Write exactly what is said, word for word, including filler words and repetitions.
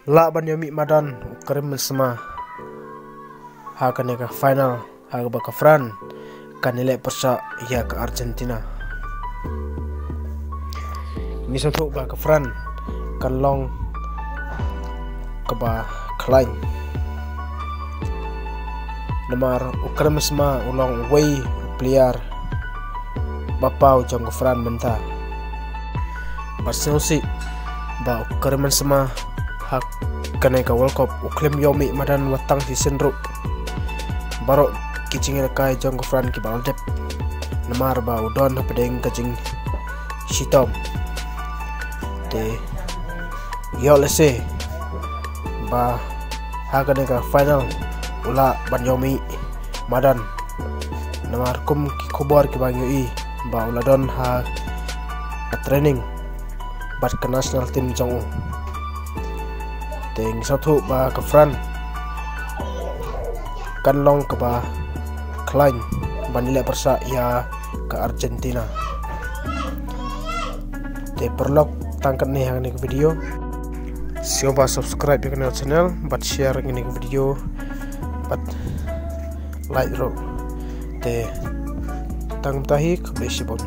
Lah ban ïoh mih madan u Karim Benzema ha kane ka final ha kaba ka France kan ïaleh pyrshah ïa ka Argentina. Ngi sngewthuh ba ka France kan long kaba khlaiñ, namar u Karim Benzema u long uwei u player ba paw jong ka France mynta. Bad sngewsih ba u Karim Benzema ha kane ka World Cup u khlem ïoh mih madan wat tang shisien ruh. Baroh ki jingïalehkai jong ka France kiba la dep, namar ba u don hapdeng ka jingshitom. Te ïoh lehse ba ha kane ka final u lah ban ïoh mih madan, namar kum ki khubor kiba ngi ïohi ba u la don ha ka training bad ka national team jong u. Te ngi sngewthuh ba ka France kan long kaba khlaiñ ban ïaleh pyrshah ïa ka Argentina. Te paralok, tang katne ha kane ka video. Sngewbha subscribe ïa kane ka channel bad share ïa kane ka video bad like ruh. Te tang mynta hi, khublei shibun.